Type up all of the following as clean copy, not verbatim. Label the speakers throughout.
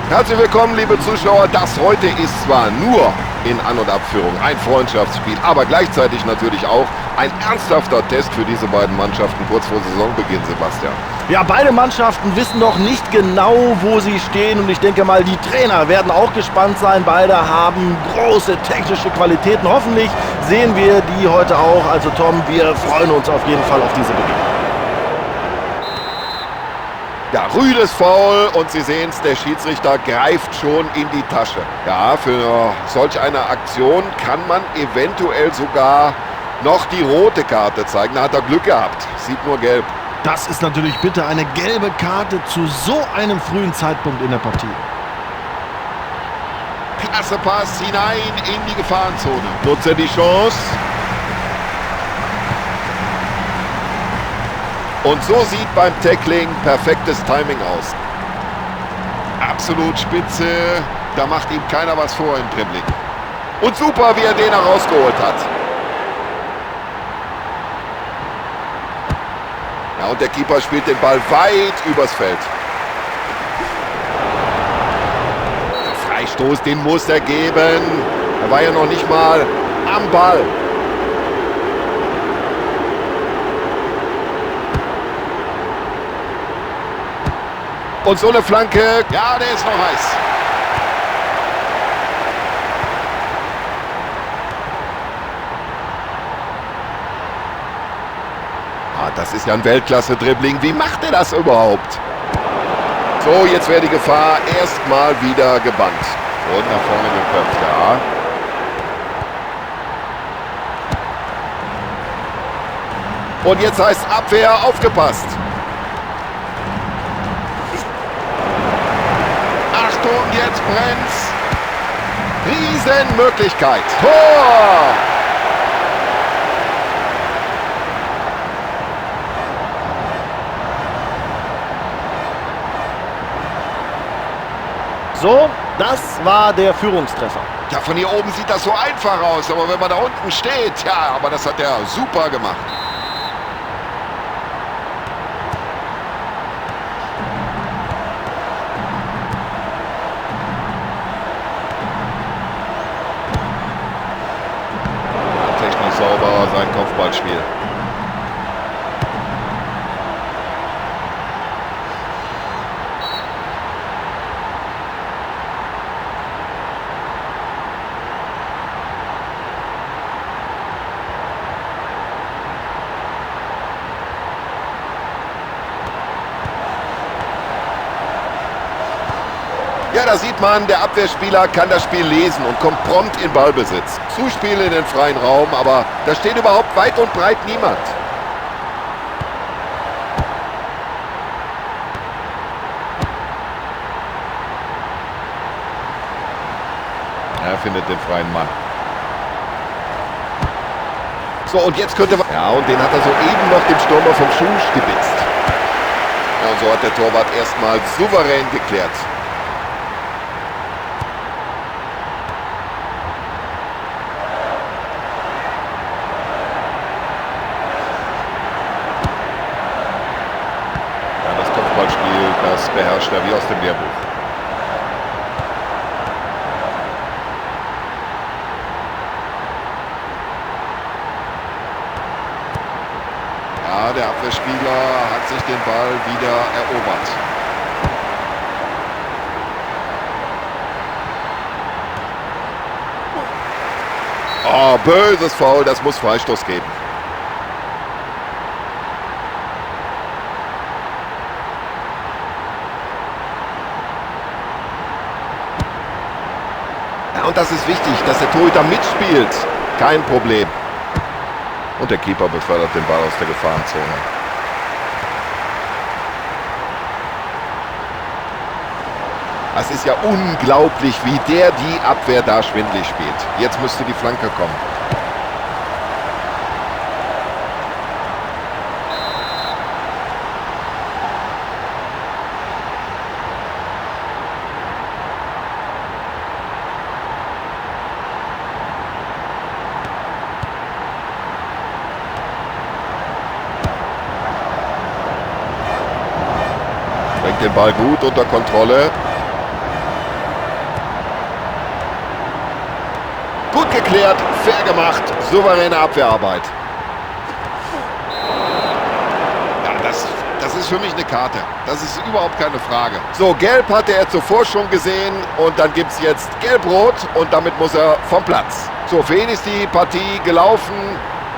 Speaker 1: Herzlich willkommen, liebe Zuschauer. Das heute ist zwar nur in An- und Abführung ein Freundschaftsspiel, aber gleichzeitig natürlich auch ein ernsthafter Test für diese beiden Mannschaften kurz vor Saisonbeginn, Sebastian.
Speaker 2: Ja, beide Mannschaften wissen noch nicht genau, wo sie stehen. Und ich denke mal, die Trainer werden auch gespannt sein. Beide haben große technische Qualitäten. Hoffentlich sehen wir die heute auch. Also Tom, wir freuen uns auf jeden Fall auf diese Begegnung.
Speaker 1: Ja, rüdes Foul und Sie sehen es, der Schiedsrichter greift schon in die Tasche. Ja, für solch eine Aktion kann man eventuell sogar noch die rote Karte zeigen. Da hat er Glück gehabt. Sieht nur gelb.
Speaker 2: Das ist natürlich bitter, eine gelbe Karte zu so einem frühen Zeitpunkt in der Partie.
Speaker 1: Klasse Pass hinein in die Gefahrenzone. Nutzt er die Chance. Und so sieht beim Tackling perfektes Timing aus. Absolut spitze. Da macht ihm keiner was vor im Dribbling. Und super, wie er den herausgeholt hat. Ja, und der Keeper spielt den Ball weit übers Feld. Der Freistoß, den muss er geben. Er war ja noch nicht mal am Ball. Und so eine Flanke, ja, der ist noch heiß. Ah, das ist ja ein Weltklasse-Dribbling. Wie macht er das überhaupt? So, jetzt wäre die Gefahr erstmal wieder gebannt. Und nach vorne geköpft, ja. Und jetzt heißt Abwehr, aufgepasst. Achtung, jetzt brennt's. Riesenmöglichkeit. Tor!
Speaker 2: So, das war der Führungstreffer.
Speaker 1: Ja, von hier oben sieht das so einfach aus, aber wenn man da unten steht, ja, aber das hat er super gemacht. Technisch sauber sein Kopfballspiel. Ja, da sieht man, der Abwehrspieler kann das Spiel lesen und kommt prompt in Ballbesitz. Zuspiel in den freien Raum, aber da steht überhaupt weit und breit niemand. Er findet den freien Mann. So, und jetzt könnte man... Ja, und den hat er soeben noch dem Stürmer vom Schuh stibitzt. Ja, und so hat der Torwart erstmal souverän geklärt. Das beherrscht er wie aus dem Lehrbuch. Ja, der Abwehrspieler hat sich den Ball wieder erobert. Oh, böses Foul, das muss Freistoß geben. Und das ist wichtig, dass der Torhüter mitspielt. Kein Problem. Und der Keeper befördert den Ball aus der Gefahrenzone. Das ist ja unglaublich, wie der die Abwehr da schwindelig spielt. Jetzt müsste die Flanke kommen. Bringt den Ball gut unter Kontrolle. Geklärt, fair gemacht, souveräne Abwehrarbeit. Ja, das ist für mich eine Karte. Das ist überhaupt keine Frage. So, Gelb hatte er zuvor schon gesehen und dann gibt es jetzt Gelb-Rot und damit muss er vom Platz. So, für ihn ist die Partie gelaufen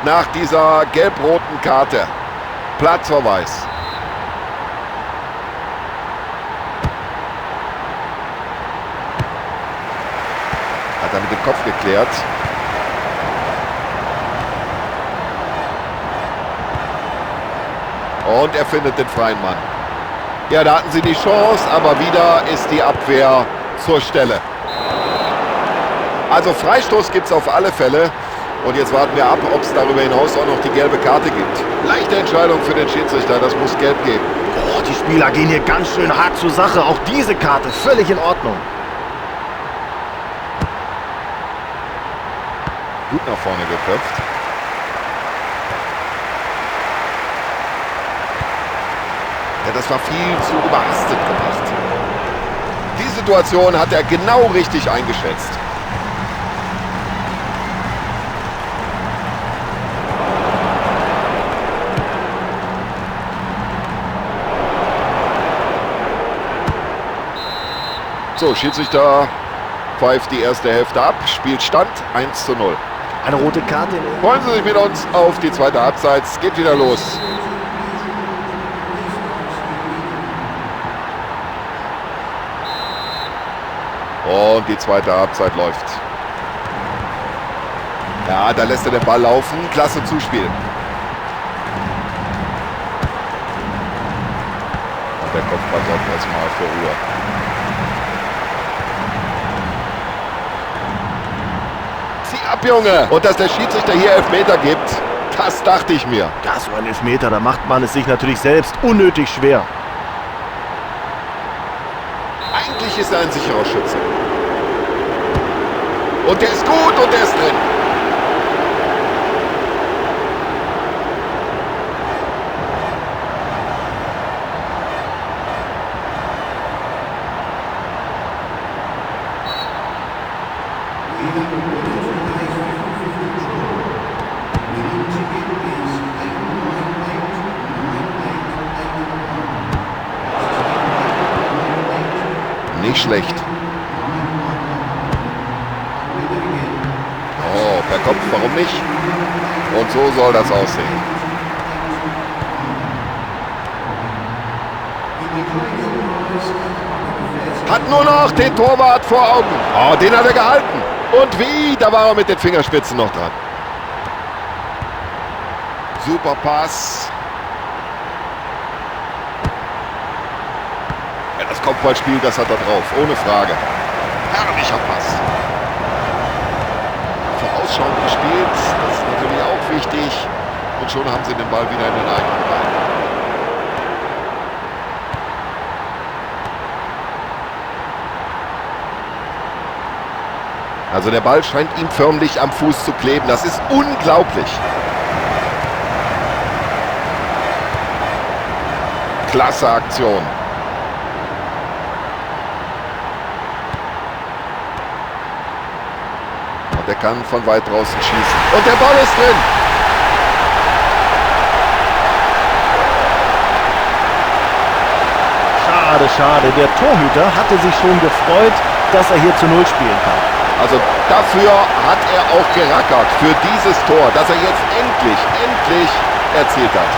Speaker 1: nach dieser gelb-roten Karte. Platzverweis. Hat er mit dem Kopf geklärt. Und er findet den freien Mann. Ja, da hatten sie die Chance, aber wieder ist die Abwehr zur Stelle. Also Freistoß gibt es auf alle Fälle. Und jetzt warten wir ab, ob es darüber hinaus auch noch die gelbe Karte gibt. Leichte Entscheidung für den Schiedsrichter, das muss gelb geben.
Speaker 2: Oh, die Spieler gehen hier ganz schön hart zur Sache. Auch diese Karte völlig in Ordnung.
Speaker 1: Gut nach vorne geköpft. Ja, das war viel zu überhastet gemacht. Die Situation hat er genau richtig eingeschätzt. So, Schiedsrichter pfeift die erste Hälfte ab. Spielstand 1:0.
Speaker 2: Eine rote Karte.
Speaker 1: Freuen Sie sich mit uns auf die zweite Halbzeit. Es geht wieder los. Und die zweite Halbzeit läuft. Ja, da lässt er den Ball laufen. Klasse Zuspiel. Und der Kopfball sorgt erstmal für Ruhe. Zieh ab, Junge! Und dass der Schiedsrichter hier Elfmeter gibt, das dachte ich mir.
Speaker 2: Ja, so ein Elfmeter, da macht man es sich natürlich selbst unnötig schwer.
Speaker 1: Eigentlich ist er ein sicherer Schütze. Und der ist gut und der ist drin. Nicht schlecht. Oh, per Kopf, warum nicht? Und so soll das aussehen. Hat nur noch den Torwart vor Augen. Oh, den hat er gehalten. Und wie? Da war er mit den Fingerspitzen noch dran. Super Pass. Ja, das Kopfballspiel, das hat er drauf, ohne Frage. Herrlicher Pass. Vorausschauend gespielt, das ist natürlich auch wichtig. Und schon haben sie den Ball wieder in den eigenen Reihen. Also der Ball scheint ihm förmlich am Fuß zu kleben. Das ist unglaublich. Klasse Aktion. Und er kann von weit draußen schießen. Und der Ball ist drin.
Speaker 2: Schade, schade. Der Torhüter hatte sich schon gefreut, dass er hier zu 0 spielen kann.
Speaker 1: Also dafür hat er auch gerackert, für dieses Tor, das er jetzt endlich, endlich erzielt hat.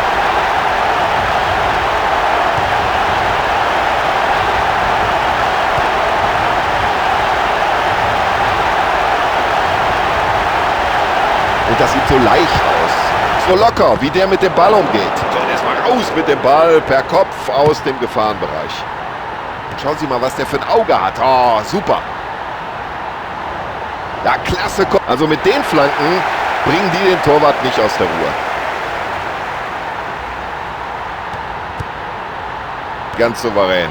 Speaker 1: Und das sieht so leicht aus, so locker, wie der mit dem Ball umgeht. So, und erstmal raus mit dem Ball per Kopf aus dem Gefahrenbereich. Und schauen Sie mal, was der für ein Auge hat. Oh, super. Ja, klasse. Also mit den Flanken bringen die den Torwart nicht aus der Ruhe. Ganz souverän.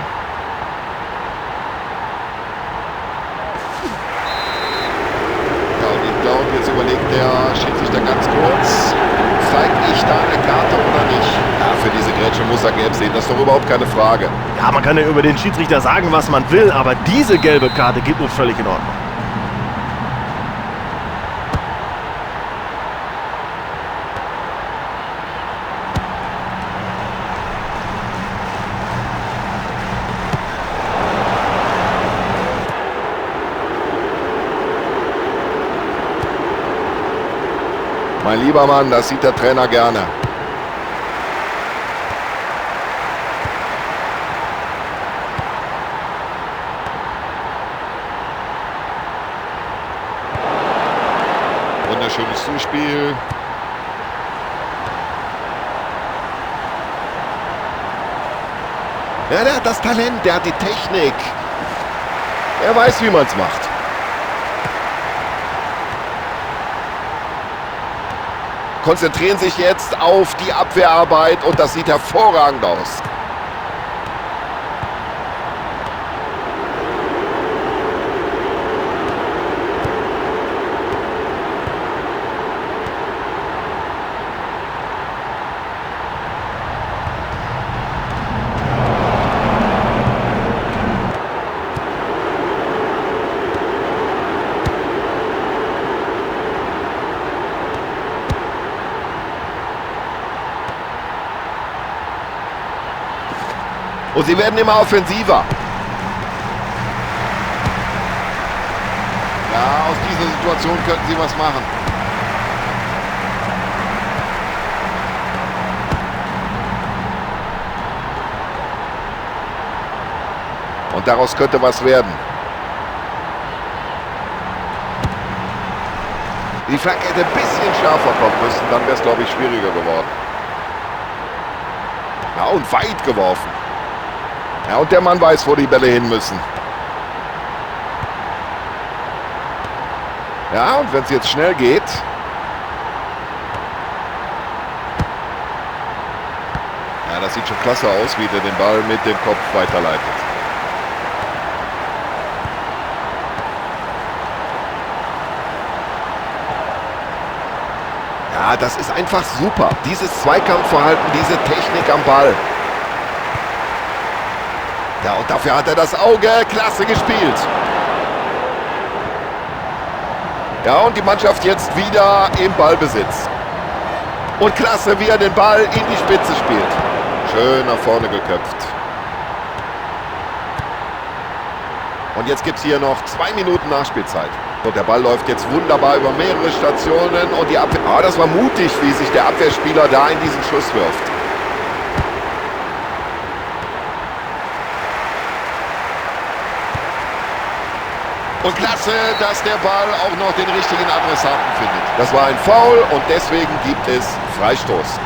Speaker 1: Ja, und ich glaube, jetzt überlegt der Schiedsrichter ganz kurz, zeige ich da eine Karte oder nicht? Ja, für diese Grätsche muss er gelb sehen, das ist doch überhaupt keine Frage.
Speaker 2: Ja, man kann ja über den Schiedsrichter sagen, was man will, aber diese gelbe Karte geht nun völlig in Ordnung.
Speaker 1: Mein lieber Mann, das sieht der Trainer gerne. Wunderschönes Zuspiel. Ja, der hat das Talent, der hat die Technik. Er weiß, wie man es macht. Konzentrieren sich jetzt auf die Abwehrarbeit und das sieht hervorragend aus. Und sie werden immer offensiver. Ja, aus dieser Situation könnten sie was machen. Und daraus könnte was werden. Die Flanke hätte ein bisschen schärfer kommen müssen, dann wäre es, glaube ich, schwieriger geworden. Ja, und weit geworfen. Ja, und der Mann weiß, wo die Bälle hin müssen. Ja, und wenn es jetzt schnell geht. Ja, das sieht schon klasse aus, wie der den Ball mit dem Kopf weiterleitet. Ja, das ist einfach super. Dieses Zweikampfverhalten, diese Technik am Ball. Ja, und dafür hat er das Auge. Klasse gespielt. Ja, und die Mannschaft jetzt wieder im Ballbesitz. Und klasse, wie er den Ball in die Spitze spielt. Schön nach vorne geköpft. Und jetzt gibt es hier noch 2 Minuten Nachspielzeit. Und der Ball läuft jetzt wunderbar über mehrere Stationen. Und die Abwehr. Ah, das war mutig, wie sich der Abwehrspieler da in diesen Schuss wirft. Und klasse, dass der Ball auch noch den richtigen Adressaten findet. Das war ein Foul und deswegen gibt es Freistoß.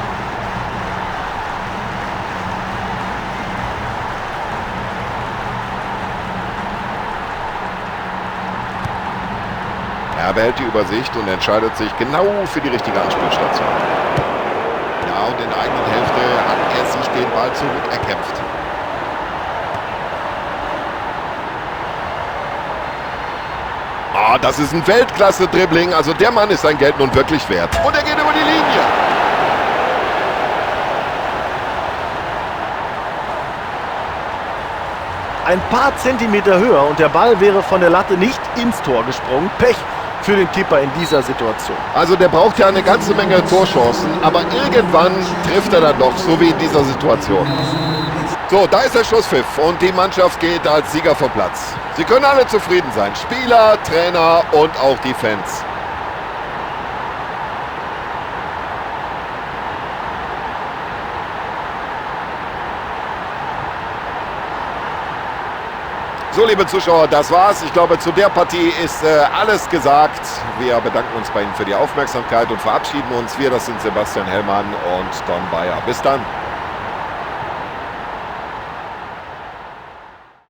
Speaker 1: Er behält die Übersicht und entscheidet sich genau für die richtige Anspielstation. Ja, und in der eigenen Hälfte hat er sich den Ball zurückerkämpft. Ah, das ist ein Weltklasse-Dribbling. Also der Mann ist sein Geld nun wirklich wert. Und er geht über die Linie.
Speaker 2: Ein paar Zentimeter höher und der Ball wäre von der Latte nicht ins Tor gesprungen. Pech für den Keeper in dieser Situation.
Speaker 1: Also der braucht ja eine ganze Menge Torchancen, aber irgendwann trifft er dann doch, so wie in dieser Situation. So, da ist der Schlusspfiff und die Mannschaft geht als Sieger vom Platz. Sie können alle zufrieden sein. Spieler, Trainer und auch die Fans. So, liebe Zuschauer, das war's. Ich glaube, zu der Partie ist alles gesagt. Wir bedanken uns bei Ihnen für die Aufmerksamkeit und verabschieden uns. Wir, das sind Sebastian Hellmann und Don Bayer. Bis dann.